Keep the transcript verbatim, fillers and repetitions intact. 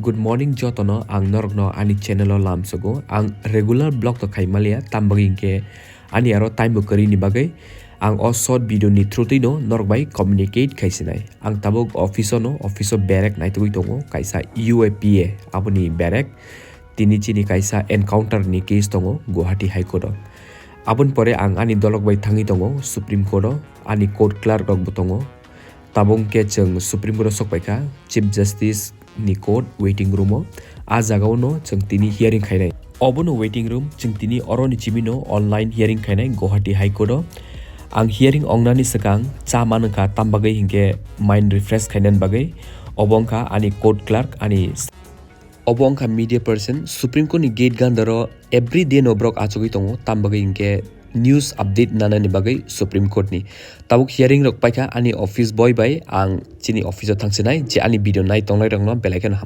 Good morning jotono, ang norokno ani channel o lamsogo. Ang regular vlog to khai maliya, tambagwi hinkhe ani aro time bo kwrwini bagwi ang o short video ni through twi no norok bai communicate khai sinai. Ang tabuk office o no, office o berek naitugwi tongo, kaisa U A P A aboni berek. Tini chini kaisa encounter ni case tongo Guwahati High Court o. Aboni pore ang ani dolok bai thangwi tongo Supreme Court o, ani court clerk rok bo tongo. Tabuk khe chwng Supreme Court o sok paikha, Chief Justice ni court waiting room o. A jaga o no chwng tini hearing khainai. Obono waiting room, chwng tini oro ni chimi no online hearing khainai Guwahati High Court o. Ang hearing ongnani swkang cha manwkha, tambagwi hinkhe mind refresh khainani bagwi. Obo wngkha ani court clerk, ani Obo wngkha media person, Supreme Court ni gate gandaro every day no borok achugwi tongo, tambagwi hinkhe news update nanani bagwi Supreme Court ni. Tabuk hearing rok paikha ani office boy bai, ang chini office o thangsinai, je ani video nai tongnai rokno belai kheno ham.